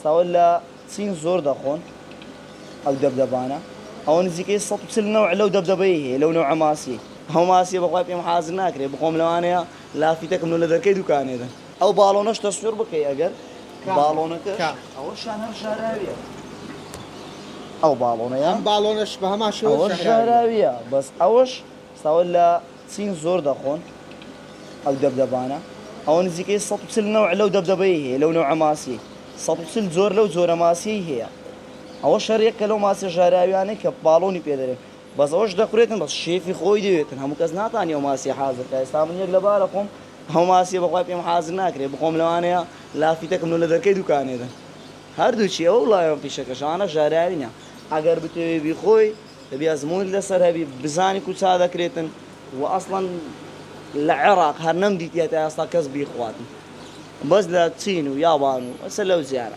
ساوە لە چین زۆر دەخۆن ئەو دەبدەبانە ئەوە نزیکەی 140 نەوع لەو دەبدەبەی هەیە لەو نەوعە ماسیەی ئەو ماسیە بەخوای پێم حازر ناکرێ بخۆم لەوانەیە لافیتەکم لۆ لە دەرکەی دوکانێ دەن. ئەو باڵۆنەش تەسویر بکەی ئەگەر باڵۆنەکەش ئەوەشیان هەر ژەهراویە ئەو باڵۆنەیە ئەم باڵۆنەش بە هەمان شێوە ئەوەش ژەهراویە بەس ئەوەش ساوە لە چین زۆر دەخۆن ئەو دەبدەبانە ئەوە نزیکەی 140 نەوع لەو دەبدەبەی هەیە لەو نەوعە ماسیەی 140 جۆر لەو جۆرە ماسیەی هەیە ئەوە شەریەکە لەو ماسیە ژەهراویانەی کە باڵۆنی پێ دەرێن بەس ئەوەش دەخورێتن بەس شێفی خۆی دەوێتن هەموو کەس ناتانی ئەو ماسیە حازر کا ئێستا من یەک لە بارە خۆم ئەو ماسیە بەخوای پێم حازر ناکرێ بخۆم لەوانەیە لافیتەکم لۆ لە دەرکەی دوکانێ دەن هەردووکی ئەوە و lion fish ەکەش ئەوانە ژەهراوی نیە ئەگەر بتەوێ بیخۆی دەبی ئەزموونت لەسەر هەبی بزانی کو چا دەکرێتن و ئەسڵەن لە عێراق هەر نەمدیتیە تا ئێستا کەس بیخواتن بەس لە چین و یابان و ئەسە لەو جیانە.